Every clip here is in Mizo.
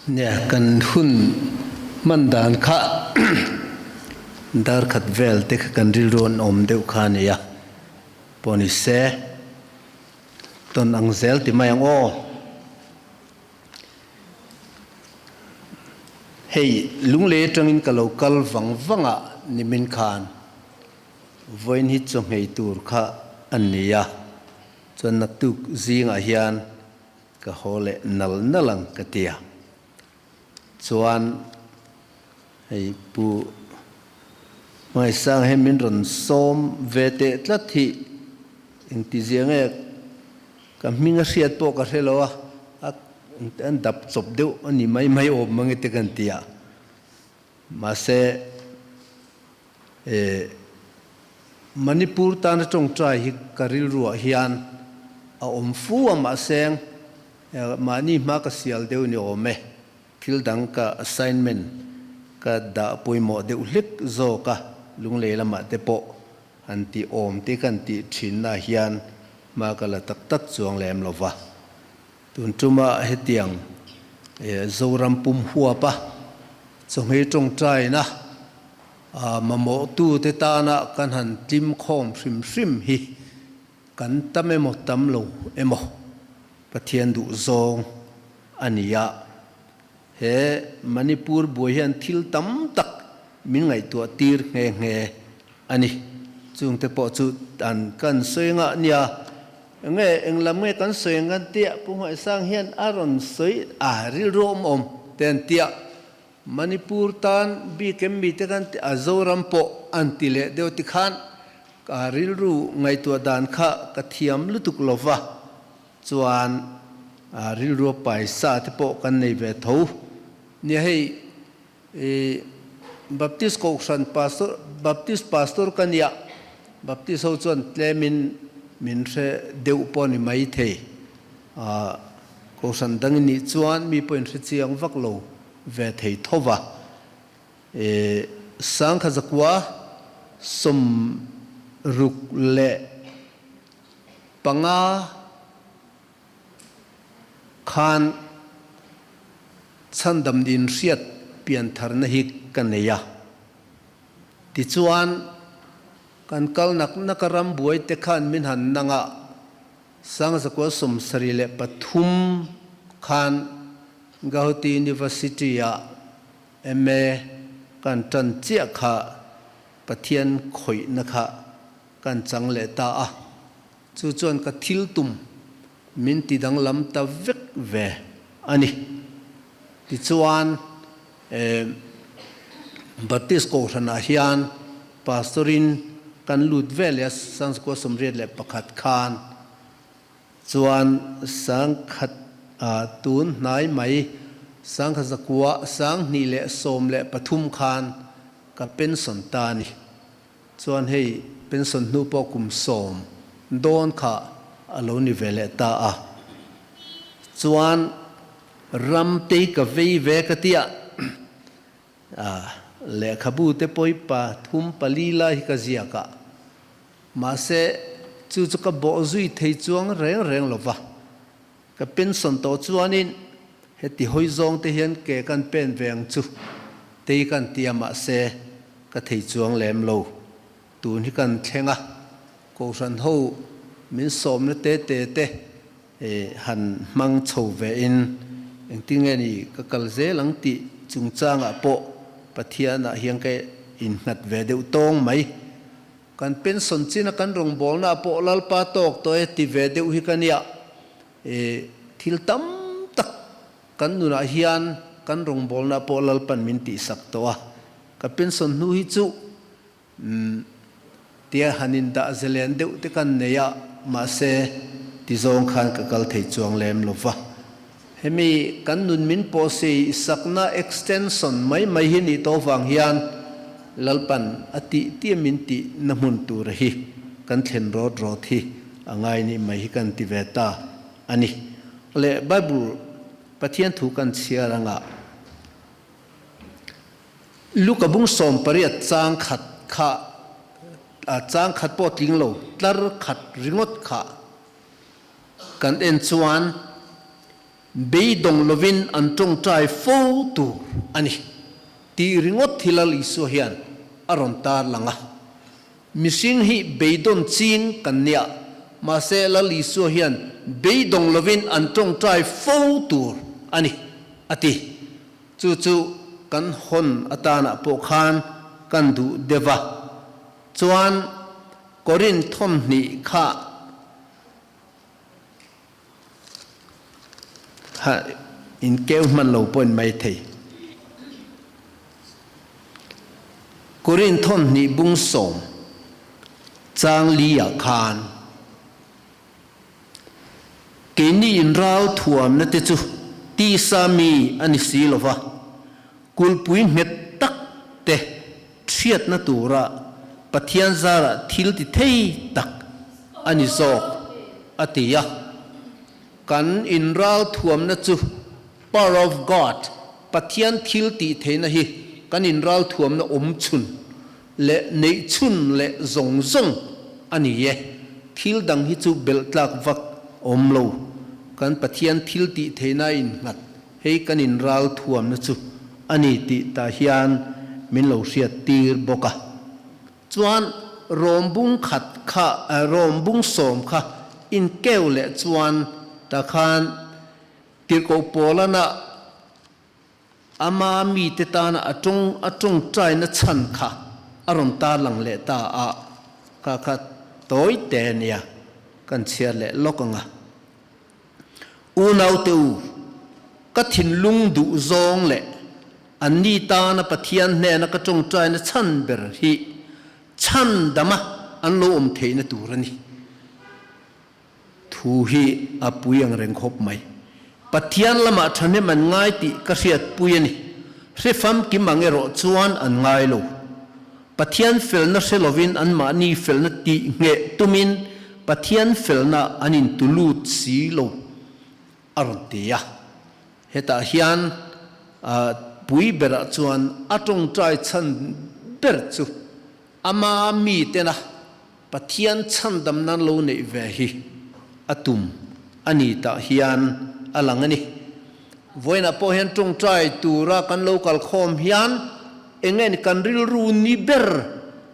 Nia, kan hun hman dan kha dar khat vel te kha kan rilru an awm deuh kha a ni a, pawh ni se tawn ang zel ti mai ang aw. Hei lunglei atangin ka lo kal vang vang a nimin khan vawiin hi chawhmei tur kha a ni a, chuan naktuk zingah hian Ka haw leh nal nal ang ka ti a. Chuan hei Pu Hmaisang hi min rawn sawm ve teh tlat hi engtizia nge ka hming a hriat pawh ka hre lo a, a an dap chawp deuh a ni mai mai awm mang e te kan ti a. Mahse eh Manipur tana tawngtai hi ka rilruah hian a awm fu a mahse mahni hma ka sial deuh ni awm e, thil dang ka assignment ka dah pawimawh deuh hlek zawk a, lunglei lamah te pawh han tih awm te kan tih thinna hian hma ka la tak tak chuang lem lo va. Tun tuma hetiang Zoram pum huapa chawhmei tawngtaina mamawhtute tana kan han tlim khawm hrim hrim hi kan tam emaw tam lo emaw Pathian duh zawng a ni a. He Manipur buai hian thil tam tak min ngaihtuah tir nghe nghe a ni. Chungte pawh chu an kan sawi ngah nia. Enge eng lam nge kan sawi ang kan tia Pu Hmaisang hian a rawn sawi a rilru awm awm te an tia Manipur tan bik em mi te kan ti a Zoram pawh an ti leh deuh ti khan ka rilru ngaihtuah dan kha ka thiam lutuk lo va chuan a rilru a paisa te pawh kan nei ve tho nia hei I Baptist Kohhran Pastor, Baptist Pastor ka nia, Baptist ho chuan tlemin min hre deuh pawh ni mai thei. Kohhran dang i nih chuan mi pawh in hre chiang vak lo ve thei tho va. I Sangkha zakua 65 Khan chhandam din hriat piantharna hi ka nei a. Tichuan, kan kal nak nak a ram buai te khan min han nang a, 1973 khan Gauhati University ah MA kan tan chiah kha Pathian khawihna kha kan chang leh ta a. Chu chuan ka thil tum min ti danglam ta vek ve a ni. Tichuan, Baptist Kohhranah hian Pastor-in kan lut ve leh a, 1981 khan chuan sangkhat tun hnai mai sangkhat zakua 2013 khan ka pension ta a ni. Chuan hei pension hnu pawh kum 10 dawn kha a lo ni ve leh ta a. Chuan ram tei ka vei ve ka tia a, lehkhabu te pawi pa thum pali lai hi ka ziak a. Mahse chu chu ka bawh zui thei chuang reng reng lo va. Ka pension tawh chuanin heti hawi zawng te hian ke kan pen ve ang chu tei kan tia mahse ka thei chuang lem lo. Tun hi kan thleng a, Kohhran ho min sawmna te te te han hmang chho ve in engtin nge ni ka kal zel ang tih chungchangah pawh Pathianah hian ka innghat ve deuh tawng mai. Kan pension china kan rawngbawlna ah pawh Lalpa tawk tawh e ti ve deuh hi ka nia. E, thil tam tak kan nunah hian kan rawngbawlna pawh Lalpan min tihsak tawh a. Ka pension hnu hi chu umm tia han indah zelen deuh te kan nei a, mahse ti zawng khan ka kal thei chuang lem lo va. Hemi kan nun min pawhsei sakna extension mai mai hi nih tawh vang hian Lalpan a tih tih min tih na hmun tur hi kan thlen rawt rawt hi a ngai nih mai hi kan ti ve ta a ni. Le Bible Pathian thu kan chhiar anga Luka bung 18 chang khat kha chang khat pawh tling lo tlar khat ringawt kha kan en chuan. Beidawng lovin an tawngtai fo tur a ni tih ringawt hi Lal Isua hian a rawn tarlang a. Mihring hi beidawn ching kan nia, mahse Lal Isua hian beidawng lovin an tawngtai fo tur a ni a ti. Chu chu kan hawn atanah pawh khan kan duh deuh a. Chuan Korinth thawmhnih kha Ha in keu hman lo pawhin mai thei. Korinth thawmhnih bung sawm chang li ah khan keini in ral thuamna te chu tisa mi a ni si lo va, kulhpui nghet tak te hriatna tura Pathian zarah thil ti thei tak a ni zawk, a ti a. Kan inral thuamna chu Power of God, Pathian thil tih theihna hi kan inral thuamna awm chhun leh neih chhun leh zawng zawng a ni e. Thil dang hi chu belh tlak vak awm lo. Kan Pathian thil tih theihna a innghat hei kan inral thuamna chu a ni tih tah hian min lo hriat tir bawk a. Chuan Rom bung khat kha, Rom bung sawm kha inkeu leh chuan tah khan Tirhkoh Paulana ama mite tana a tawng a tawngtaina chhan kha a rawn tarlang leh ta a, kha kha tawi te nia kan chhiar leh lawk ang a. Unaute u, ka thinlung duh zawng leh anni tana Pathian hnena ka tawngtaina chhan ber hi chhan dama an lo awm theihna tur a ni. Thu hi a pui ang reng khawp mai. Pathian lamah thahnem an ngai tih ka hriatpui a ni. Hre famkim ang erawh chuan an ngai lo. Pathian felna hre lovin anmahni felna tih ngheh tumin Pathian felna an intulut si lo a rawn ti a. Hetah hian pui berah chuan a tawngtai chhan ber chu ama mitena Pathian chhandam nan lo neih ve hi a tum a ni tah hian a lang a ni. Vawiinah pawh hian tawngtai tura kan lo kal khawm hian eng nge ni kan rilru ni ber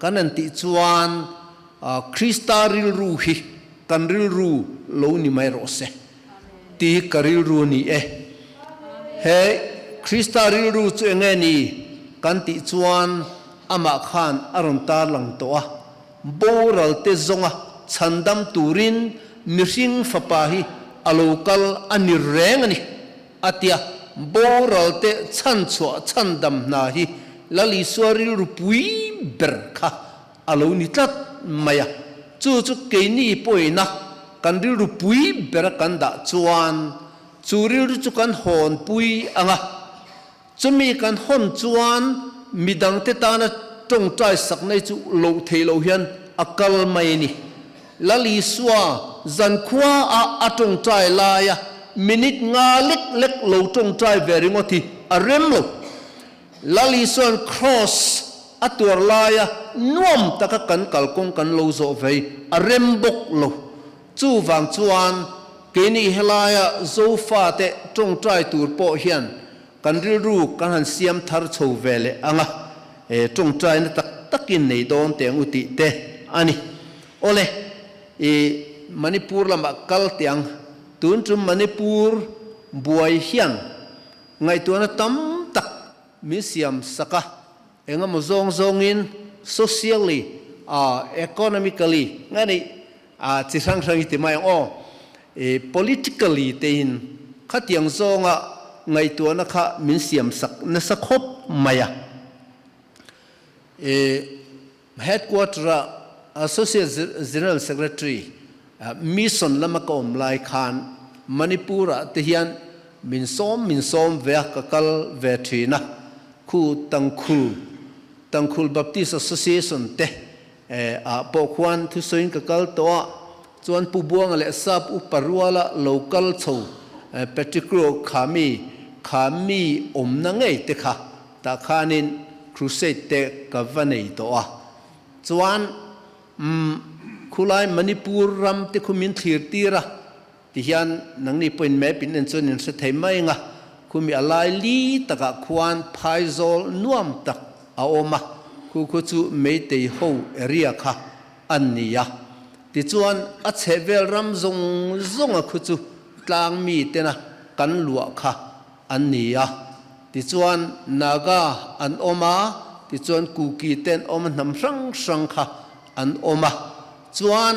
kan han tih chuan Krista rilru hi kan rilru lo ni mai rawh se tih hi ka rilru a ni e. He Krista rilru chu eng nge ni kan tih chuan amah khan a rawn tarlang tawh a, boral te zawnga chhandam turin mihring fapa hi a lo kal a ni reng a ni, a ti a. Boral te chhanchhuah chhandam hna hi Lal Isua rilru pui ber kha a lo ni tlat mai a. Chu chu keini pawhina kan rilru pui bera kan dah chuan chu rilru chu kan hawnpui ang a. Chumi kan hawn chuan midangte tana tawngtai sakna hi chu loh theih loh hian a kal mai a ni. Lal Isua zankhua a a tawngtai laia minute nga lek lek lo tawngtai ve ringawt hi a rem lo. Lal Isua'n Kraws a tuar laia nuam taka kan kalkawng kan lo zawh ve hi a rem bawk lo. Chuvang chuan keini helaia Zofate tawngtai tur pawh hian kan rilru kan han siam thar chho ve leh ang a, e tawngtaina tak takin nei dawn teh ang u tih te a ni. Awle, i Manipur lamah kal teh ang. Tun chu Manipur buai hian ngaihtuahna tam tak min siam sak a. Engemaw zawng zawngin socially, economically nge ni chi hrang hrang hi ti mai ang aw, politically te in khatiang zawnga ngaihtuahna kha min siam sak nasa khawp mai a. Headquarter a Associate General Secretary Mission lama ka awm lai khan Manipur ah te hian min sawm min sawm ve a, ka kal ve thin a. Khu Tangkhul, Tangkhul Baptist Association te ah pawh khuan thusawiin ka kal tawh a, chuan Pu Buanga leh Sap Upa Ruala lo kal chho Patrick Rowe kha mi kha mi awmna ngei te kha tah khanin crusade te ka va nei tawh a. Chuan umm khulai Manipur ram te khu min thlir tir a. Ti hian nangni pawhin map in en chuan in hre thei mai ang a, khumi a lai li takah khuan phaizawl nuam tak a awm a, khu khu chu Meitei ho area kha an ni a. Tichuan a chhehvel ram zawng zawnga khu chu tlang mi tena kan luah kha an ni a. Tichuan Naga an awm a, tichuan Kuki te an awm a, hnam hrang hrang kha an awm a. Chuan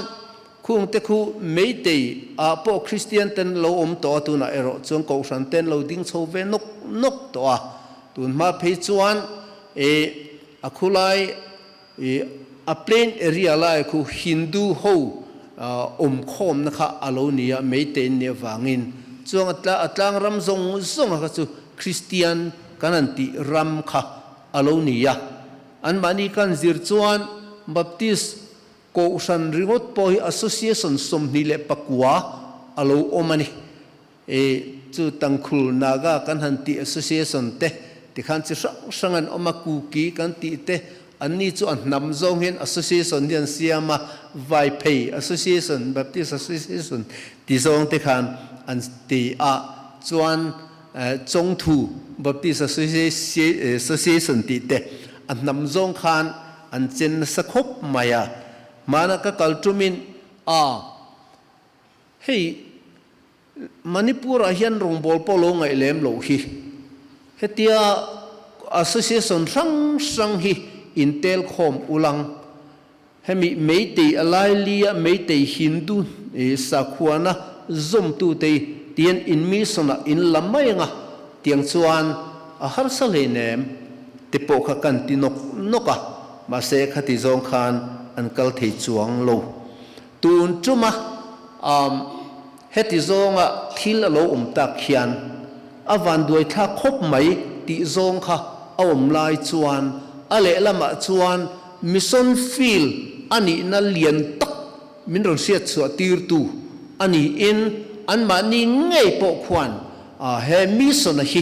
Khung te khu Meitei ah pawh Kristian ten lo awm tawh a, tunah erawh chuan Kohhran ten lo ding chho ve nawk nawk tawh a. Tun hma phei chuan e a khulai e a plain area lai khu Hindu ho awm khawmna kha a lo ni a, Meitei an nih avangin chuan a tlang ram zawng zawng a kha chu Kristian kan han tih ram kha a lo ni a. Anmahni kan zir chuan Baptist Kohhran ringawt pawh hi Association 29 a lo awm a ni. E, chu Tangkhul Naga kan han tih Association te tikhan chi hrang hrang an awm a, Kuki kan tih te, anni chu a hnam zawng hian Association hi an siam a, Vaiphei Association, Baptist Association ti zawng te khan an ti a, chuan Chawngthu Baptist Association tih te a hnam zawng khan an chen nasa khawp mai a, hmana ka kal tumin a, hei Manipur ah hian rawngbâwl pawh lo ngaih lem loh hi, hetia association hrang hrang hi intel khawm ulang, hemi Meitei a laili a Meitei Hindu sakhuana zawmtute hi tian in mission ah in la mai anga tiang chuan a harsa hleinem te pawh kha kan ti nawk nawk a, mahse khati zawng khan an kal thei chuang lo. Tun tuma heti zawnga thil a lo awm tak hian a vanduai thlak khawp mai tih zawng kha a awm lai chuan a lehlamah chuan mission field a nihna lian tak min rawn hriat chhuah tirtu a niin anmahni ngei pawh khuan he mission-a hi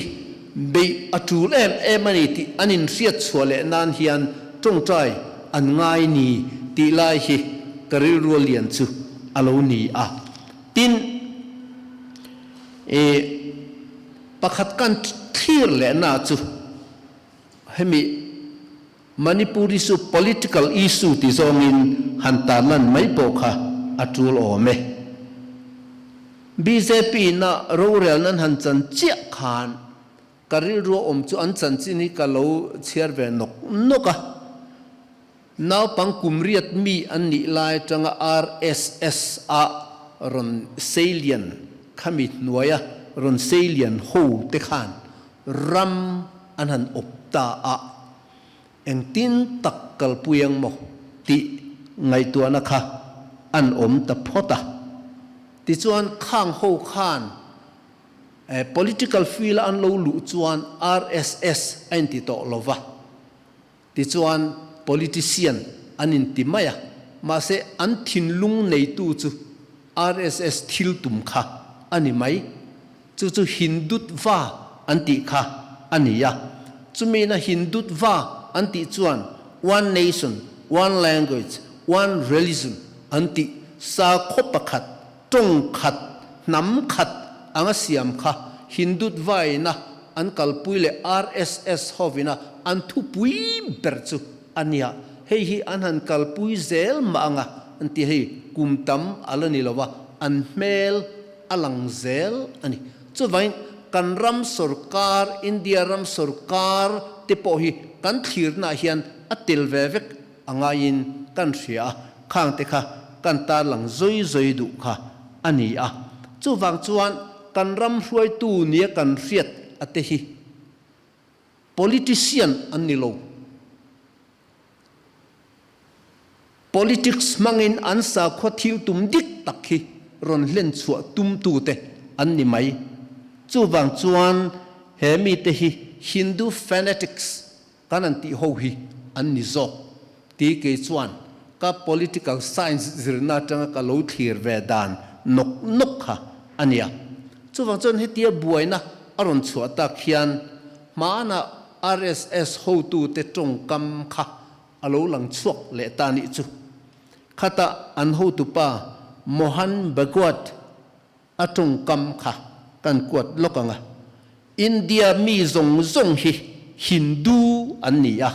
beih a tul em em a ni tih an inhriat chhuah leh nan hian tawngtai an ngai ni tih lai hi ka rilru lian chu a lo ni a. Tin, i pakhat kan thlir lehna chu hemi Manipur issue political issue ti zawngin han tarlan mai pawh kha a tul awm e. Bjp na rorel nan han chan chiah khan ka rilru a awm chu an chanchin hi ka lo chhiar ve nawk nawk a. Naupang kum riat mi an nih lai atanga RSS a rawn seilian khami hnuaia rawn seilian ho te khan ram an han awp ta a, engtin tak kalpui ang maw tih ngaihtuahna kha an awm ta phawt a. Tichuan khang ho khan political field a an lo luh chuan RSS a inti tawh lo va, tichuan politician an inti mai a, mahse an thinlung neitu chu RSS thil tum kha a ni mai. Chu chu Hindutva an tih kha a ni a. Chumina Hindutva an tih chuan one nation, one language, one religion an tih sakhaw pakhat, tawng khat, hnam khat anga siam kha Hindutva-ina an kalpui leh RSS hovina an thupui ber chu a nia. Hei hi an han kalpui zel mah anga an ti hei kum tam a la ni lo a, an hmel a lang zel a ni. Chuvangin kan ram sorkar, India ram sorkar te pawh hi kan thlirnaah hian a tel ve vek a ngaiin kan hria a, khang te kha kan tarlang zawi zawi duh kha a ni a. Chuvang chuan kan ram hruaitu nia kan hriat a te hi politician an ni lo. Politics hmangin an sakhua thil tum dik tak hi rawn hlen chhuah tumtute an ni mai. Chuvang chuan he mite hi Hindu fanatics kan han tih ho hi an ni zawk ti kei chuan ka political science zirna atanga ka lo thlir ve dan nawk nawk kha a nia. Chuvang chuan hetia buaina a rawn chhuah tak hian hmanah RSS hotute tawngkam kha a lo lang chhuak leh ta nih chu. Khata an hotupa Mohan Bhagwat A tawngkam kha kan kuat lawk ang a, India mi zawng zawng hi Hindu an ni a,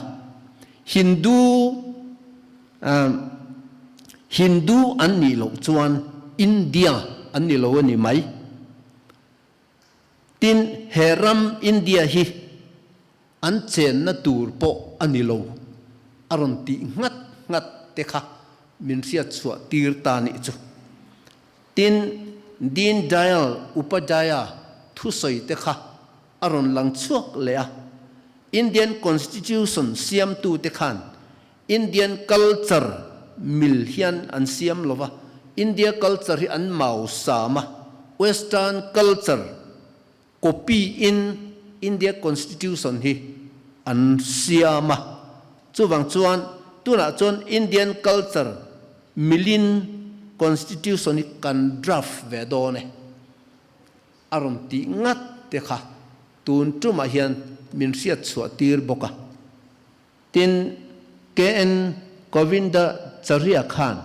Hindu Hindu an nih loh chuan India an ni lo a ni mai. Tin, he ram India hi an chenna tur pawh a ni lo a rawn tih nghat nghat te kha min hriat chhuah tir ta nih chu. Tin, Deen Dayal Upadhyaya thusawi te kha a rawn lang chhuak leh a, Indian Constitution siamtute khan Indian culture mil hian an siam lo va, India culture hi an mau sam a, Western culture copy in India Constitution hi an siam a. Chuvang chuan tunah chuan Indian culture milin Constitution hi kan draft ve dawn e a rawn tih ngat te kha tun tumah hian min hriat chhuah tir bawk a. Tin, KN Govinda Charya khan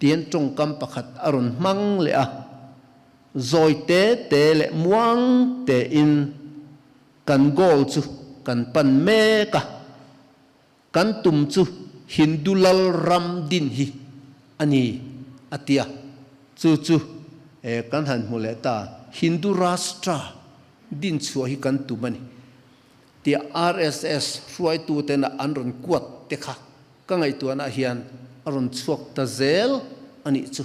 tian tawngkam pakhat a rawn hmang leh a, Zawi te te leh muang tein kan goal chu kan pan mek a, kan tum chu Hindu lal ram din hi a ni, a ti a. Chu chu kan han hmu leh ta, Hindu Rashtra din chhuah hi kan tum a ni. Tia RSS hruaitutena an rawn kuat te kha ka ngaihtuahna hian a rawn chhuak ta zel a nih chu.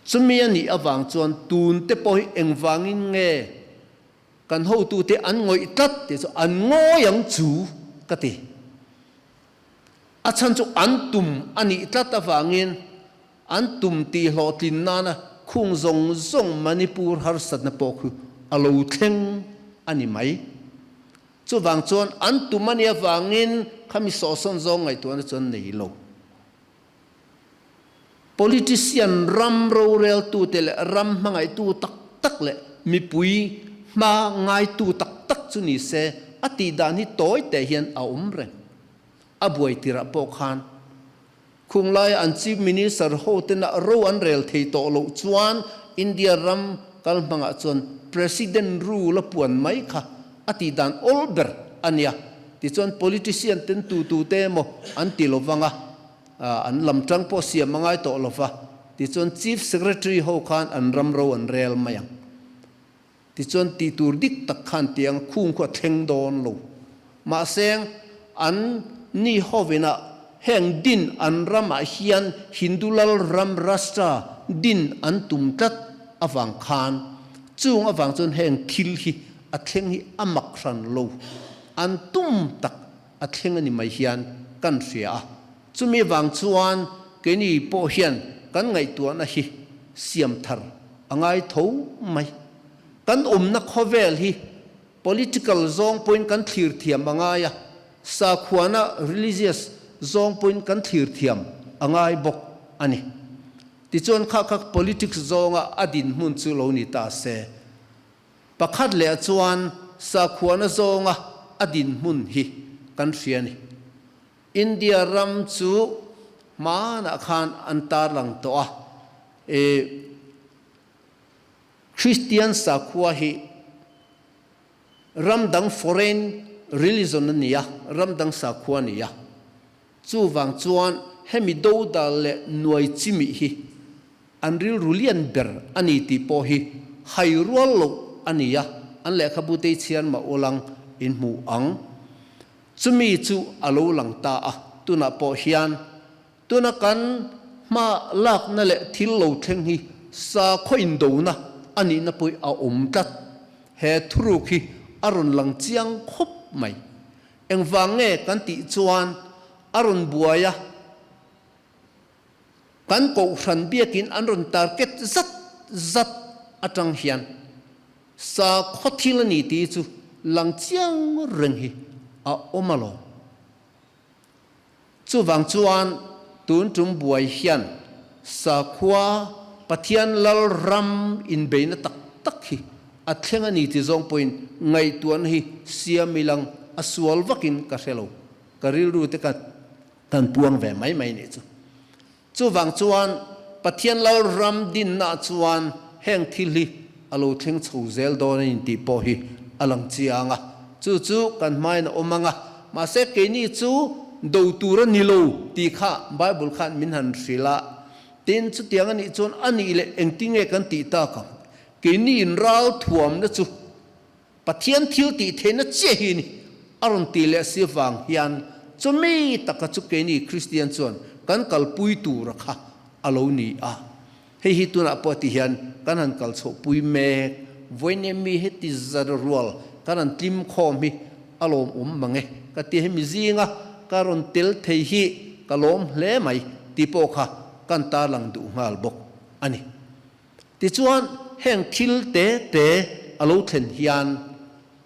Chumi a nih avang chuan tun te pawh hi engvangin nge kan hotute an ngawih tlat tih chu an ngawi ang chu ka ti. A chhan chu an tum a nih tlat avangin an tum tih hlawhtlin nana khung zawng zawng Manipur harsatna pawh khu a lo thleng a ni mai. Chuvang chuan an tum a nih avangin khami sawhsawn zawng ngaihtuahna chu an nei lo. Politician ram roreltute leh ram hmangaihtu tak tak leh mipui hma ngaitu tak tak chu ni se a tih dan hi tawi teh hian a awm reng. A buai tirah pawh khan khung laia an Chief Minister ho tena ro an rel thei tawh loh chuan India ram kal hmangah chuan President rule a puan mai kha a tih dan awl ber a nia. Tichuan politician ten tu tu te emaw an ti lo vang a, an lam tang pawh siam a ngai tawh lo va, tichuan Chief Secretary ho khan an ram ro an rel mai ang. Tichuan tih tur dik tak khan tiang khung khu a thleng dawn lo. Mahse an ni hovin a heng din an ramah hian Hindu lal ram Rashtra din an tum tlat avang khan chung avang chuan heng thil hi a thleng hi a mak hran lo. An tum tak a thleng a ni mai hian kan hria a. Chumi vang chuan keini pawh hian kan ngaihtuahna hi siam thar a ngai tho mai. Kan awmna khawvel hi political zawng pawhin kan thlir thiam a ngai a, sakhuana, religious, zawng pawhin kan thlir thiam a ngai bawk a ni. Tichuan kha kha politics zawnga a dinhmun chu lo ni ta se. Pakhat leh chuan sakhuana zawnga a dinhmun hi kan hria a ni. India ram chu hmanah khan an tarlang tawh a, e Kristian sakhua hi ram dang foreign religion a ni a, ram dang sakhua a ni a. Chuvang chuan hemi dodal leh nuai chimih hi an rilru lian ber a ni tih pawh hi hai rual loh a ni a, an lehkhabu te chhiar mah ulang in hmu ang. Chumi chu a lo lang ta a, tunah pawh hian tuna kan hma lakna leh thil lo thleng hi sakhaw indona a nihna pawh a awm tlat. He thuruk hi a rawn lang chiang khawp mai. Engvang nge kan tih chuan a rawn buai a, kan kohhran biakin an rawn target zat zat atang hian sakhaw thil a ni tih chu lang chiang reng hi a awm alawm. Chuvang chuan tun tum buai hian sakhua Pathian lal ram inbeihna tak tak hi a thleng a ni ti zawng pawhin ngaihtuahna hi siam ilang a sual vakin ka hre lo. Ka rilru te ka kan puang ve mai mai nih chu. Chuvang chuan Pathian lal ram dinna chuan. heng thil hi a lo thleng chho zel dawn a ni tih pawh hi a lang chiang a. Chu chu kan hmain a awm ang a, mahse keini chu do tur a ni lo tih kha Bible khan min han hrilh a. Tin, chutiang a nih chuan a nih leh engtinge kan tih tak ang? Keini in ral thuamna chu Pathian thil tih theihna chiah hi ni a rawn tih leh si vang hian chumi taka chu keini Kristian chuan kan kalpui tura kha a lo ni a. Hei hi tunah pawh ti hian kan han kal chhohpui mek. Vawiin mi heti zar rual kan han tlim khawm hi a lawmawm mang e ka ti. Hemi zinga ka rawn tel thei hi ka lawm hle mai tih pawh kha kan tarlang duh nghal bawk a ni. Tichuan, heng thil te te a lo thlen hian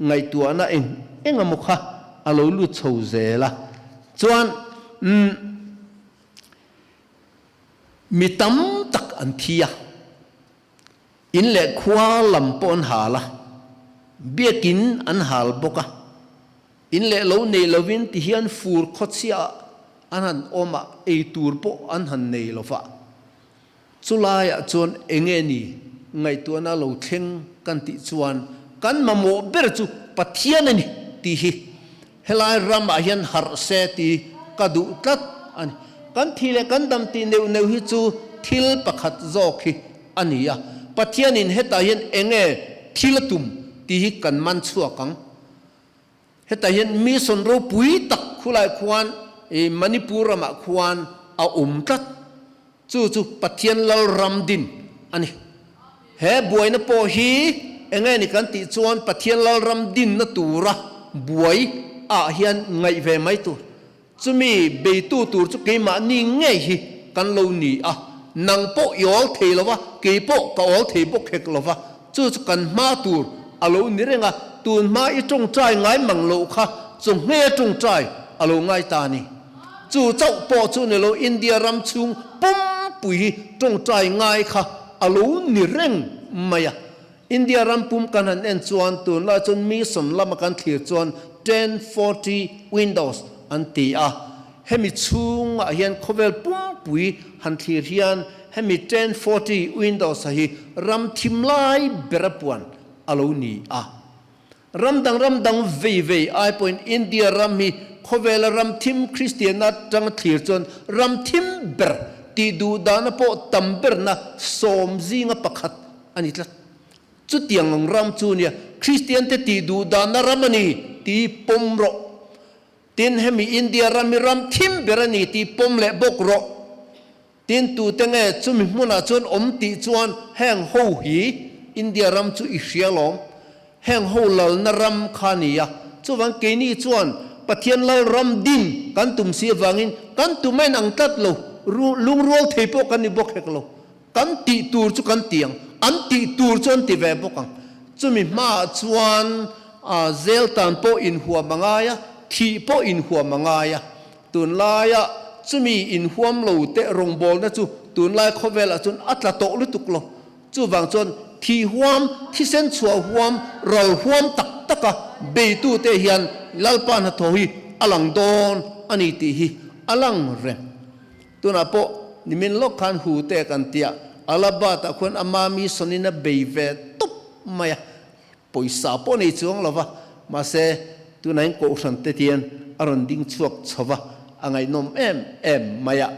ngaihtuahna eng eng emaw kha a lo lut chho zel a. Chuan, umm, mi tam tak an thi a, in leh khua lam pawh an hal a, biakin an hal bawk a, in leh lo nei lovin ti hian fur khawchhiah an han awm a, ei tur pawh an han nei lo va. Chulaiah chuan enge ni ngaihtuahna lo thleng kan tih chuan kan mamawh ber chu Pathian a ni tih hi helai ramah hian harh se ti ka duh tlat a ni. Kan thih leh kan dam tih neuh neuh hi chu thil pakhat zawk hi a ni a, Pathianin hetah hian enge thil a tum tih hi kan man chhuak ang. Hetah hian mission ropui tak khulai khuan Manipur ramah khuan a awm tlat. Chu chu Pathian lal ram din a ni. He buaina pawh hi enge ni kan tih chuan Pathian lal ram dinna tura buai ah hian ngaih ve mai tur. Chumi beitu tur chu keimahni ngei hi kan lo ni a, nang pawh i awl thei lo va, kei pawh ka awl thei bawk hek lo va, chu chu kan hma tur a lo ni reng a, tun hma i tawngtai ngai mang loh kha chu ngei a tawngtai a lo ngai ta a ni. Chu chauh pawh chu ni lo, India ram chhung pumpui hi tawngtai ngai kha a lo ni reng mai a. India ram pum kan han en chuan tunlai chuan mission lama kan thlir chuan 1040 windows an ti a, hemi chhungah hian khawvel pumpui han thlir hian hemi 1040 windows a hi ram thim lai bera puan a lo ni a. Ram dang ram dang vei vei ai pawhin India ram hi khawvela ram thim Kristianna atanga thlir chuan ram thim ber tih duh dahna pawh tam berna sawm zinga pakhat a ni tlat. Chutiang ang ram chu nia Kristiante tih duh dahna ram a ni tih pawm rawh. Tin, hemi India ram hi ram thim ber a ni tih pawm leh bawk rawh. Tin, tute nge chumi hmunah chuan awm tih chuan heng ho hi India ram chu i hria lawm. Heng ho lalna ram kha a ni a. Chuvang keini chuan Pathian lal ram din kan tum si avangin kan tum a inang tlat lo, lungrual thei pawh kan ni bawk hek lo. Kan tih tur chu kan ti ang, an tih tur chu an ti ve bawk ang. Chumi hmaah chuan zel tan pawh inhuam a ngai a, thih pawh inhuam a ngai a. Tunlaia chumi inhuam lo teh rawngbawlna chu tunlai khawvelah chuan a tla tawh lutuk lo. Chuvang chuan thih huam, thisen chhuah huam, ral huam tak taka beitute hian Lalpa hnathawh hi a lang dawn a ni tih hi a lang reng. Tunah pawh nimin lawk khan hu te kan tia, Allahabad-ah khuan ama mission-in a bei ve tawp mai a. Pawisa pawh nei chuang lo va, mahse tunah hian kohhran te tian a rawn ding chhuak chho va, a ngaihnawm em em mai a.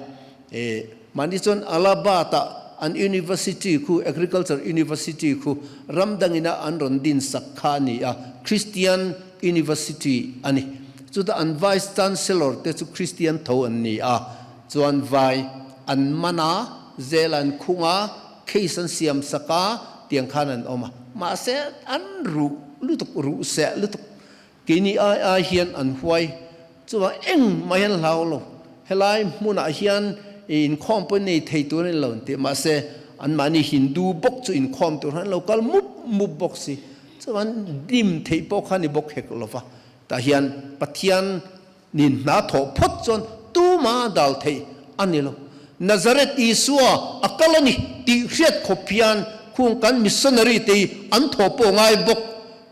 E, mahni chuan Allahabad-ah an university khu, Agriculture University khu ram dangina an rawn din sak kha a ni a, Christian University a ni. Chutah an Vice Chancellor te chu Christian tho an ni a, chuan vai an man a, zel an khung a, Case an siam sak a, tiang khan an awm a. Mahse, an ruh lutuk, ruh seh lutuk. Keini ai ai hian an huai. Chuvang eng mai an hlau lo. Helai hmunah hian inkhawm pawh nei thei tur an lo an ti. Mahse, anmahni Hindu bawk chu inkhawm tur han lo kal mup mup bawk si. Chuvang dim theih pawh kha ni bawk hek lo va. Tah hian Pathian Nin hna thawh phawt chuan tuma dal theih a ni lo. Nazareth Isua a kal a ni tih hriat khawp hian khung kan missionary te hi an thawh pawh ngai bawk.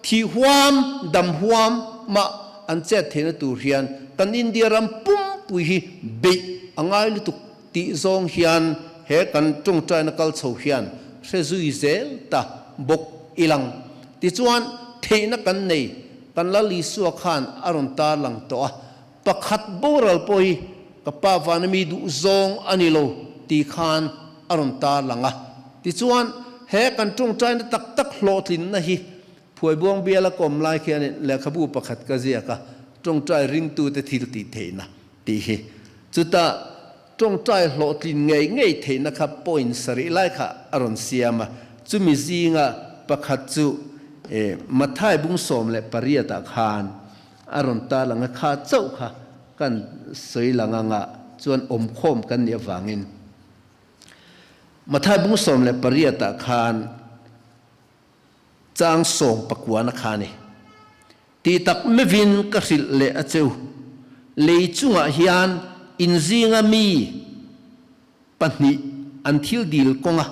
Thih huam, dam huam mah an chet theihna tur hian kan India ram pumpui hi beih a ngai lutuk tih zawng hian he kan tawngtaina kal chho hian hre zui zel ta bawk ilang. Tichuan, theihna kan nei, kan Lal Isua khan a rawn tarlang tawh a, pakhat boral pawh hi ka Pa vana mi duh zawng a ni lo ti khan a rawn tarlang a. Tichuan, he kan tawngtaina tak tak hlawhtlinna hi Phuaibuang biala kawm lai khianin lehkhabu pakhat ka ziak a, Tawngtai ringtute thil tih theihna tih hi. Chutah tawngtai hlawhtlin ngei ngei theihna kha point sarih lai kha a rawn siam a, chumi zinga pakhat chu Mathai bung 18 ah khan a rawn tarlang a, kha chauh kha kan sawi lang anga chuan awmkhawm kan nih avangin Mathai bung 18 ah khan Chang sawm pakuana kha ni. Ti tak mevin ka hrilh leh a cheu. Lei chungah hian in zinga mi pahnih an thil dil kawnga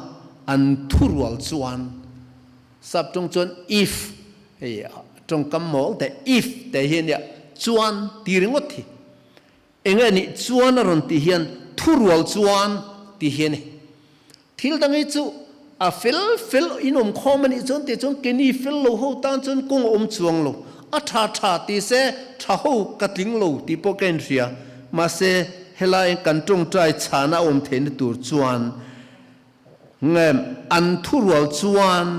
an thurual chuan, sap tawng chuan if, hei tawngkam mawl teh if teh hi a nia, chuan ti ringawt hi. Enge nih chuan a rawn tih hian thurual chuan tih hi a ni. Thil dang hi chu a fel fel in awm khawm a nih chuan tih chuan keini fel lo ho tan chuan kawng a awm chuang lo. A tha tha ti se tha ho ka tling lo tih pawh ka inhria. Mahse helai kan tawngtai chhana a awm theihna tur chuan nge an thurual chuan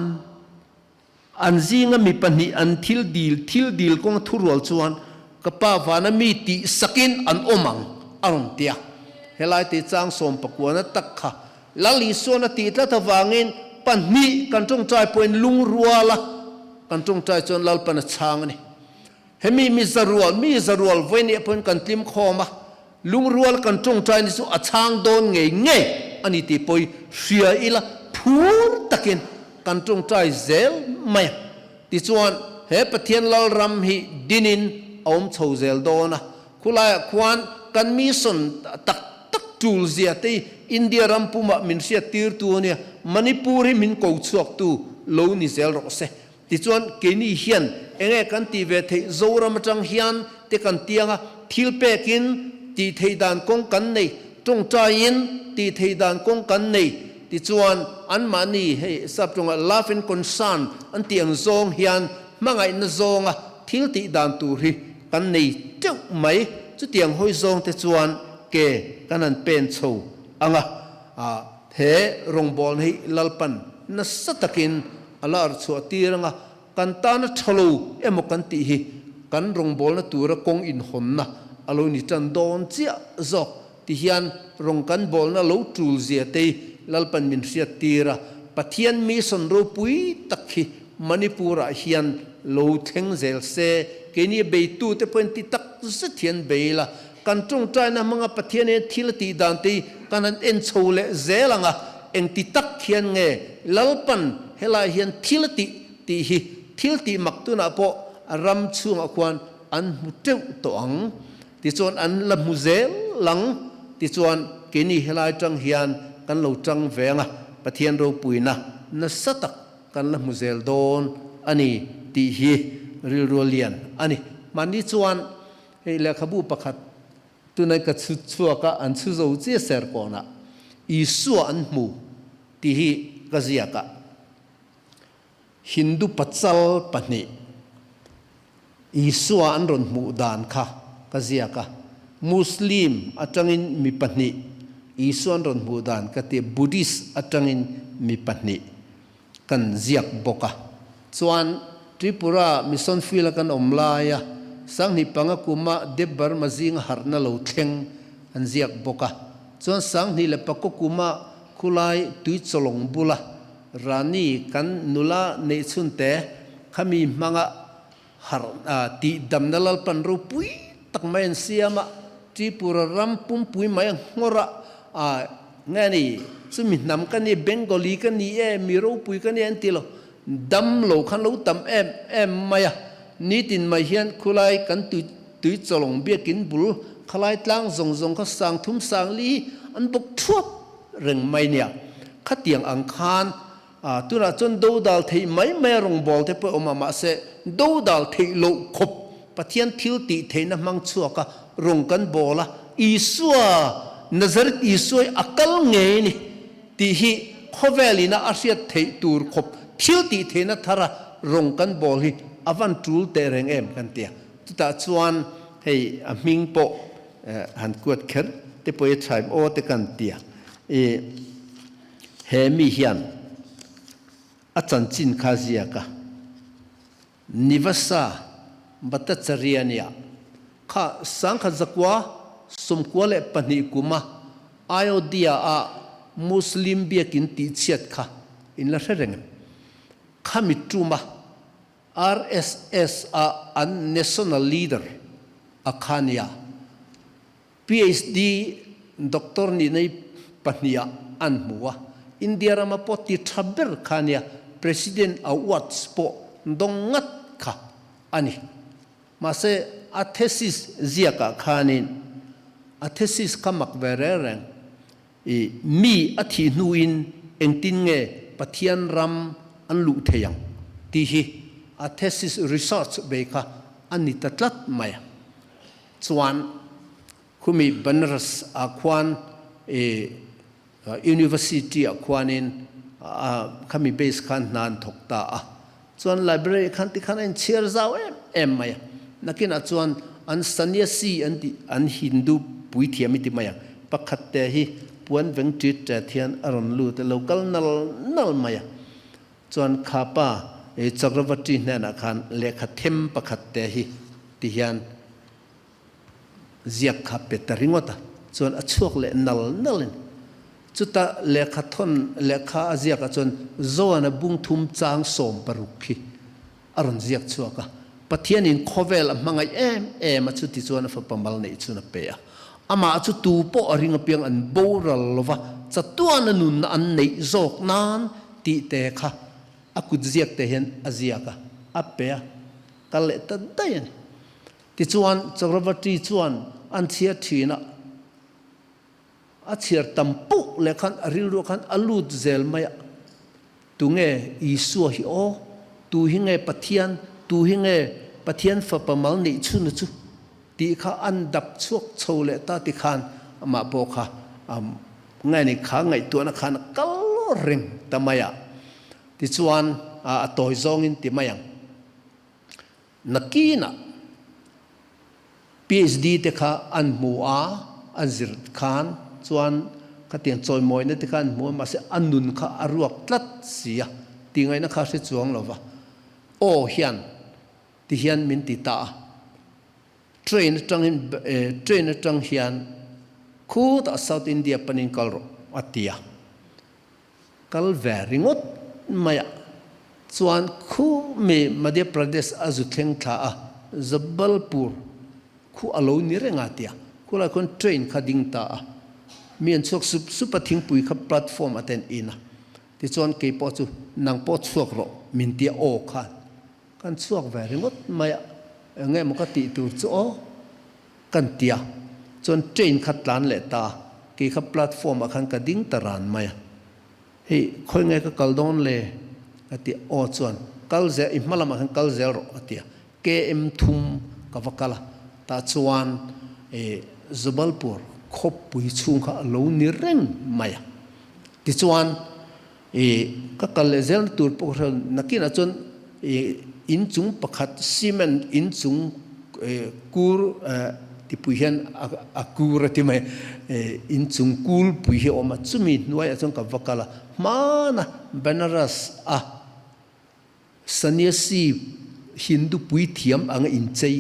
An zinga mi pahnih an thil dil thil dil kawnga thurual chuan ka pa vana mi tih sakin an awm ang a rawn ti a. Helai te chang sawm pakuana tak kha Lal Isuan a tih tlat avangin pahnih kan tawngtai pawhin lungruala kan tawngtai chuan Lalpan a chhang a ni. Hemi mi zarual mi zarual vawinia pawhin kan tlim khawm a, lungrual kan tawngtai ni chu a chhang dawn ngei ngei a ni tih pawhin hria ila phur takin kan tawngtai zel mai a. Tichuan, he Pathian Lalram hi dinin a awm chho zel dawn a, khulaiah khuan kan mission tak tak tul zia te hi India ram pumah min hriat tirtu a nia, Manipur hi min ko chhuaktu lo ni zel rawh se. Tichuan, keini hian enge kan tih ve theih Zoram atang hian te kan tiang a, thil pekin tih theih dan kawng kan nei, tawngtaiin tih theih dan kawng kan nei. Tichuan, anmahni hei sap tawngah love and concern an tih ang zawng hian hmangaihna zawnga thil tih dan tur hi kan nei teuh mai. Chutiang hawi zawng te chuan ke kan han pen chho ang a, he rawngbawlna hi Lalpan nasa takin A la archhuah tir anga kan tana tha lo emaw kan tih hi kan rawngbawlna tura kawng inhawnna a lo ni tan dawn chiah zawk ti hian rawng kan bawlna lo tul zia te Lalpan min hriat tir a, Pathian mission ropui tak hi Manipur-ah hian lo thleng zel se, keini beitute pawhin ti tak zet hian bei ila, Kan tawngtaina hmanga Pathian hian thil a tih dan te hi kan han en chho leh zel ang a, engti tak hian nge Lalpan helai hian thil a tih tih hi thil tih mak tunah pawh ram chhungah khuan an hmu teuh tawh ang. Tichuan an la hmu zel ang. Tichuan keini helai tang hian kan lo tang ve ang a, Pathian ropuina nasa tak kan la hmu zel dawn a ni tih hi rilru a lian a ni. Mahni chuan Hei lehkhabu pakhat tunai ka chhut chhuak a, an chhu zo chiah ser kawnah Isua an hmu tih hi ka ziak a. Hindu pachal pahnih Isua an rawn hmuh dan kha ka ziak a. Muslim atangin mi pahnih Isua an rawn hmuh dan ka ti a, Buddhist atangin mi pahnih kan ziak bawk a. Chuan Tripura Mission Field a kan awm laia Sanghnih panga kuma Deb Burma zinga harhna lo thleng an ziak bawk a. Chuan Sanghnih leh Pakaw kuma khulai tui chawlawng bula Rani kan nula neih chhunte khami hmanga harh tih damna Lalpan ropui tak mai an siam a, Tripura ram pumpui mai a nghawr a, nge ni chumi hnam ka ni, Bengali ka ni e, mi ropui ka ni an ti lo, dam lo khan lo tam em em mai a, nitin mai hian khulai kan tui tui chawlawng biakin bul khalai tlang zawng zawng kha sang thum sang li hi an bawk thuap reng mai nia, khatiang ang khan A, tunah chuan dodal theih mai mai a rawngbâwl te pawh a awm a, mahse dodal theih loh khawp Pathian thil tih theihna hmang chhuak a rawng kan bâwl a, Isua, Nazareth Isua hi a kal ngei a ni tih hi khawvel ina a hriat theih tur khawp thil tih theihna thara rawng kan bawl hi a van tul teh reng em kan ti a. Chutah chuan hei a hming pawh han kuat kher te pawh i thaim aw te kan ti a. I he mi hian a chanchin kha ziak a. Nivasa Bhattacharya nia kha sangkhat zakua 92 kuma Ayodhya a Muslim biakin tihchhiat kha in la hre reng em? Khami tuma RSS a an national leader a kha nia PhD doctor nihna i pahniha an hmu a, India rama pawh ti tha ber kha nia, President Awards pawh dawng ngat kha a ni. Mahse, a thesis ziakah khanin a thesis kha mak ve reng reng, i mi a thih hnuin engtin nge Pathian ram an luh thei ang tih hi a thesis research bei kha a ni ta tlat mai a. Chuan khumi Banaras ah khuan i University ah khuanin khami base khan hna an thawk ta a. Chuan library khan tikhan a inchhiar zau em em mai a. Nakinah chuan an Sanyasi an tih an Hindu puithiam i ti mai ang. Pakhat te hi puan veng ṭit ṭet hian a rawn lut a, lo kal nal nal mai a. Chuan kha pa Chakravarti hnenah khan lehkha them pakhat te hi ti hian ziak kha pe ta ringawt a, chuan a chhuak leh nal nal in. Chuta lehkha thawn lehkha a ziak ah chuan Zoana bung thum chang 16 khi a rawn ziak chhuak a. Pathian in khawvel a hmangaih em em a, chuti chuan a fapa mal neih chun a pe a. Amah chu tu pawh a ring apiang an boral lova, chatuan a nunna an neih zawk nan tih te kha a kut ziak te hian a ziak a, a pe a, kal leh ta daih a ni. Tichuan Chakravarti chuan an chhiar thin a, a chhiar tam poh leh khan a rilruah khan a lut zel mai a, Tunge Isua hi aw? Tu hi nge Pathian? Tu hi nge Pathian fapa mal neih chhuna chu? Tih kha an dap chhuak chho leh ta ti khan amah pawh kha ngai ni kha ngaihtuahna khan a kal reng ta mai a. Tichuan a tawi zawngin ti mai ang. Nakinah PhD te kha an hmu a, an zir khan chuan khatiang chawimawina te kha an hmu a, mahse a nun kha a ruak tlat si a, tih ngaihna kha a hre chuang lo va. Aw hian ti hian min ti ta a, train atangin train atang hian khutah South India panin kal rawh a ti a. Kal ve ringawt mai a, chuan khu mi Madhya Pradesh a zu thleng thla a, Jabalpur khu a lo ni reng a tia, khulai khuan train kha ding ta a, mi an chhuak sup sup a, thingpui kha platform a ten in a, tichuan kei pawh chu nang pawh chhuak rawh min tia aw khan kan chhuak ve ringawt mai a, eng nge maw ka tih tur chu aw. Kan ti a, chuan train kha tlan leh ta a, kei kha platform ah khan ka ding ta ran mai a, hei khawi nge ka kal dawn le? Ka ti a, aw chuan kal zel, i hma lamah khan kal zel rawh a ti a, KM thum ka va kal a, tah chuan ih Jabalpur khawpui chhung kha a lo ni reng mai a, tichuan ih ka kal leh zel na tur pawh ka hre lo, nakinah chuan ih inchung pakhat cement inchung kur tipui hian a kur a ti mai inchung kulpui hi a awm a, chumi hnuaiah chuan ka va kal a, hmana Banaras a Sannyasi Hindu puithiam anga inchei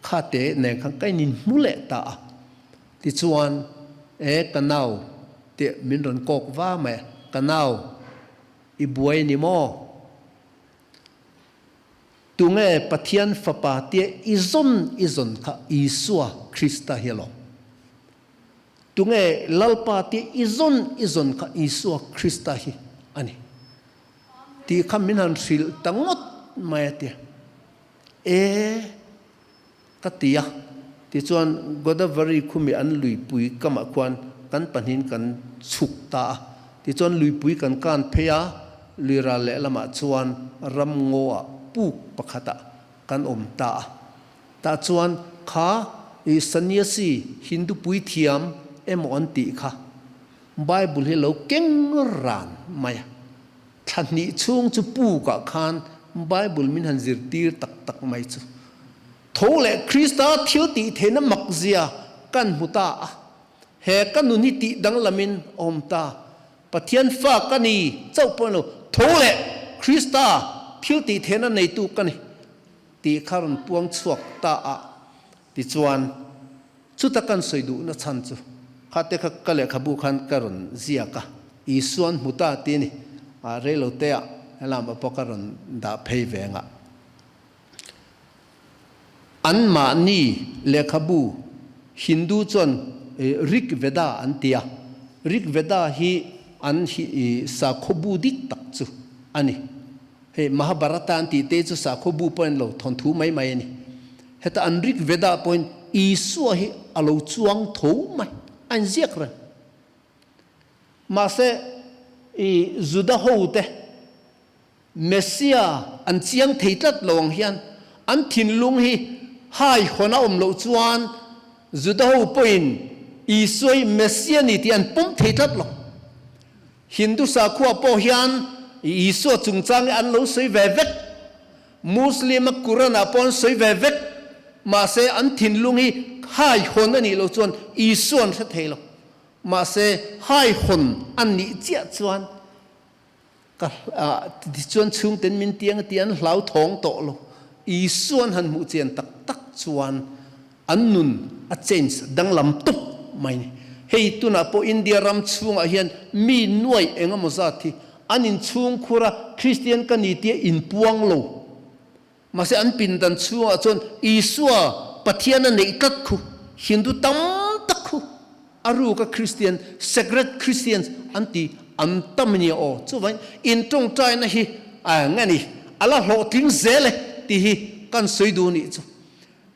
kha te nen khan ka in inhmu leh ta a, tichuan e ka nau tih min rawn kawk va mai a, ka nau i buai ni maw? Tunge Pathian Fapa tia i zawn i zawn kha Isua Krista hi alawm. Tunge Lalpa tia i zawn i zawn kha Isua Krista hi a ni. Tih kha min han hrilh ta ngawt mai a tia. E, ka ti a. Tichuan Godavari khumi an luipui kamah khuan kan pahnihin kan chhuk ta a. Tichuan luipui kan kan phei a, lui ral lehlamah chuan ram ngaw ah puk pakhatah kan awm ta a. Tah chuan kha i Sannyasi Hindu puithiam emaw an tih kha. Bible hi lo keng ran mai a. Thla hnih chhung chu pukah khan Bible min han zirtir tak tak mai chu. Tho leh Krista thil tih theihna mak zia kan hmu ta a. He ka nun hi tih danglamin a awm ta. Pathian fa ka ni chauh pawh lo, tho leh Krista thil tih theihna neitu ka ni tih kha rawn puang chhuak ta a. Tichuan, chuta kan sawi duhna chhan chu khate kha ka lehkhabu khan ka rawn ziak a, Isuan hmu ta ti a ni. Reiloteah helamah pawh ka rawn dah phei ve ngah. Anmahni lehkhabu Hindu chuan Rig Veda an ti a, Rig Veda hi an sakhaw bu dik tak chu a ni. Hei Mahabharata an tih te chu sakhaw bu pawhin lo thawnthu mai mai a ni. Heta an Rig Veda pawhin Isua hi a lo chuang tho mai, a inziak reng. Mahse i Juda hote Messia an chiang thei tlat lo ang hian an thinlung hi hai hawn a awm loh chuan Juda ho pawhin Isua hi Messia ni tih an pawm thei tlat lo. Hindu sakhua pawh hian Isua chungchang hi an lo sawi ve vek. Muslim a Quran ah pawh an sawi ve vek. Mahse an thinlung hi hai hawn a nih loh chuan Isua an hre thei lo. Mahse hai hawn an nih chiah chuan Ka tichuan chhungten min tiang a ti an hlau thawng tawh lo. Isuan han hmuh chian tak tak chuan an nun a change danglam tup mai ni. Hei tunah pawh India ram chhungah hian mi nuai eng emaw zat hi an inchhung khur a, Kristian ka ni tia inpuang lo. Mahse an pindan chhungah chuan Isua Pathian a neih tlat khu Hindu tam tak khu a ruka Kristian, secret Christians, an ti an tam ania aw. Chuvangin in tawngtaina hi a nge ni a la hlawhtling zel e tih hi kan sawi duh nih chu.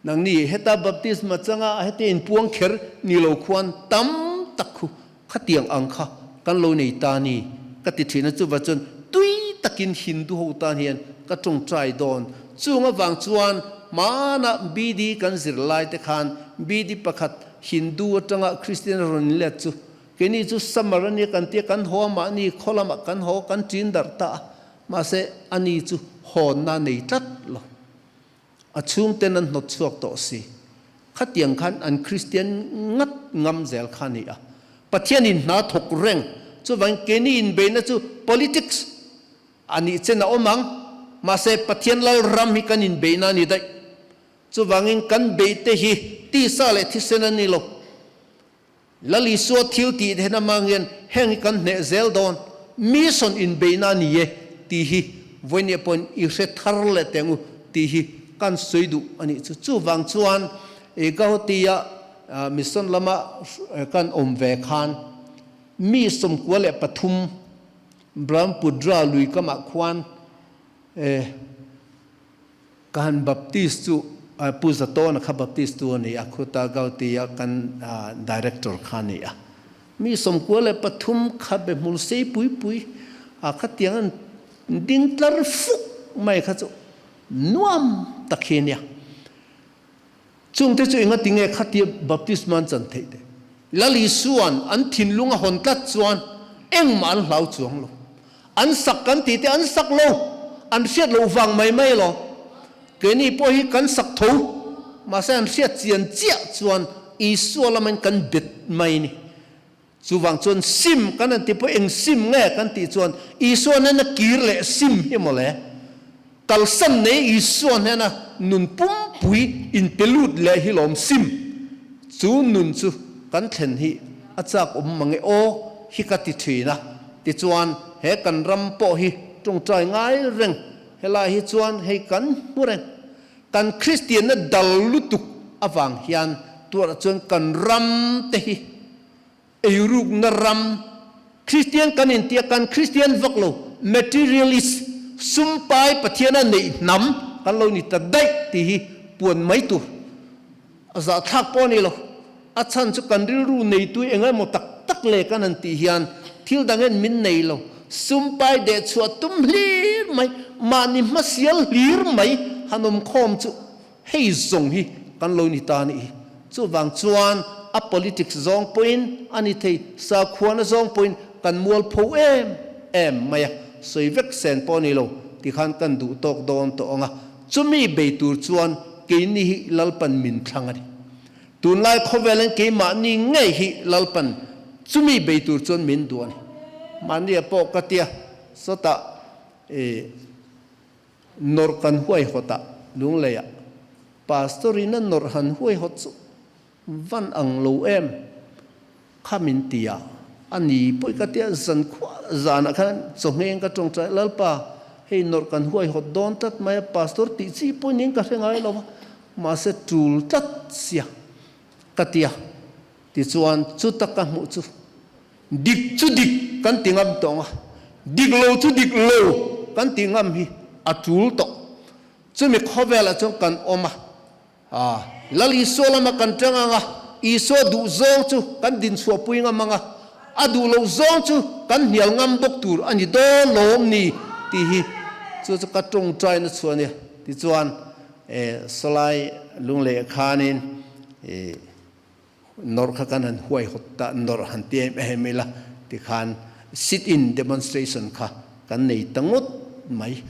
Nangni heta baptisma changa hetia inpuang kher ni lo khuan tam tak khu Khatiang ang kha kan lo nei ta ni ka ti thin a, chuva chuan tui takin Hindu ho tan hian ka tawngtai dawn. Chung avang chuan hmanah BD kan zir lai te khan BD pakhat Hindu atanga Christian a rawn inlet chu keini chu summer ania kan tia kan haw a mahni khaw lamah kan haw kan ṭin darh ta a, mahse ani chu hawnna a nei tlat lo. A chhungten an hnawt chhuak tawh si. Khatiang khan an Kristian ngat ngam zel kha a ni a. Pathianin hna thawk reng. Chuvangin keini inbeihna chu politics a nih chen a awm ang. Mahse Pathian lal ram hi kan inbeihna a ni daih. Chuvangin kan beihte hi tisa leh thisen a ni lo. Lal Isua thil tih then amang hian heng hi kan hneh zel dawn, mission inbeihna a ni e tih hi vawinia pawhin i hre thar leh teh ang u tih hi kan sawi duh a nih chu. Chuvang chuan i Gauhati-a mission lama kan awm ve khan mi 93 Brahmaputra lui kamah khuan Ka han Baptist chu Pu Zatawna kha Baptist tu a ni a, khuta Gauti-a kan Director kha a ni a. Mi 93 kha be hmul sei pui pui a khatiang an ding tlar fuk mai kha chu nuam tak hi a nia. Chungte chu enga tinge khatia Baptist man chan theih te? Lal Isua'n an thinlung a hawn tlat chuan engmah an hlau chuang lo. An sak kan tih te an sak lo, an hriat loh vang mai mai lo. Keini pawh hi kan sak tho, mahse an hriat chian chiah chuan Isua lamin kan bet mai ni. Chuvang chuan sim kan han ti pawh eng sim nge kan tih chuan Isua hnena kir leh sim hi mawle. Kalsan nei Isua hnena nun pumpui inpe lut leh hi lawm sim. Chu nun chu kan thlen hi a chak awm mange aw hi ka ti thin a. Tichuan he kan ram pawh hi tawngtai ngai reng helai hi chuan hei kan hmu reng. Kan Kristianna dal lutuk avang hian tuarah chuan kan ram te hi eirukna ram, Kristian kan intia kan Kristian vak lo, materialist, sumpai Pathiana neih hnam kan lo ni ta daih tih hi puan mai tur a zahthlak pawh a ni lo. A chhan chu kan rilru neitu eng emaw tak tak le kan han tih hian thil dang hian min nei lo. Sumpai dehchhuah tum hlir mai, mahni hmasial hlir mai han awm khawm chu hei zawng hi kan lo ni ta a nih hi. Chuvang chuan a politics zawng pawhin a ni thei, sakhuana zawng pawhin kan mualpho em em mai a, sawi vek sen pawh a ni lo tikhan kan duh tawk dawn tawh ang a, chumi bei tur chuan keini hi Lalpan min thlang a ni. Tunlai khawvelin keimahni ngei hi Lalpan chumi bei tur chuan min duh a ni. Mahnia pawh ka tia sawtah i nawrh kan huaihawtah Lungleiah Pastor in a nawrh han huaihawt chu van ang lo em kha min ti a, a ni pawh i ka tia zan khuah zanah khan chawhngeng ka tawngtai Lalpa hei nawrh kan huaihawt dawn tlat mai a Pastor tih chi pawh ning ka hre ngai lo va mahse tul tlat sia ka tia tichuan chuta ka hmuh chu Dik chu dik kan ti ngam tawh ang a, dik lo chu dik lo kan ti ngam hi a tul tawh. Chumi khawvelah chuan kan awm a, aa Lal Isua lama kan tang ang a, Isua duh zawng chu kan dinchhuahpui ngam ang a, a duh loh zawng chu kan hnial ngam bawk tur a ni dawn lawm ni tih hi chu chu ka tawngtaina chu a nia. Tichuan, e sawlai lungleh khanin e. Nawrh kha kan han huaihawt ta, nawrh han ti em em ila tikhan sit-in demonstration kha kan nei ta ngawt mai.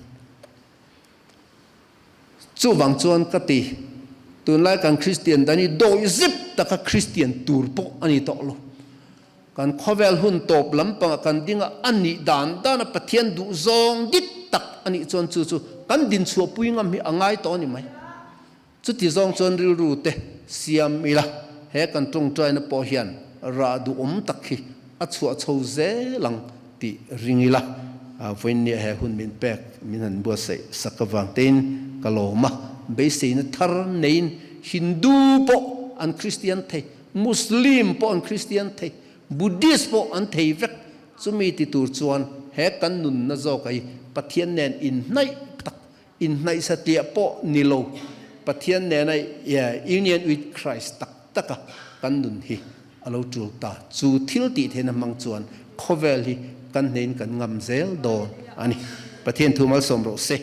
Chuvang chuan ka ti, tunlai kan Kristian dan hi dawih zep taka Kristian tur pawh a ni tawh lo. Kan khawvel hun tawp lampangah kan ding a, a nih dan dana Pathian duhzawng dik tak a nih chuan chu chu kan dinchhuahpui ngam hi a ngai tawh a ni mai. Chuti zawng chuan rilru te siam ila, he kan tawngtaina pawh hian rah duhawm tak hi a chhuah chho zel ang tih ring ila, vawiinnia he hun min pek min han buatsaih sak avang tein ka lawm a, beiseina thar neiin Hindu pawh an Kristian thei, Muslim pawh an Kristian thei, Buddhist pawh an thei vek, chumi ti tur chuan he kan nunna zawk hi Pathian nen inhnaih tak Inhnaihsa tliah pawh ni lo, Pathian nena union with Christ tak taka kan nun hi a lo tul ta. Chu thil tih theihna hmang chuan khawvel hi kan hnein kan ngam zel dawn a ni. Pathian thu malsawm rawh se.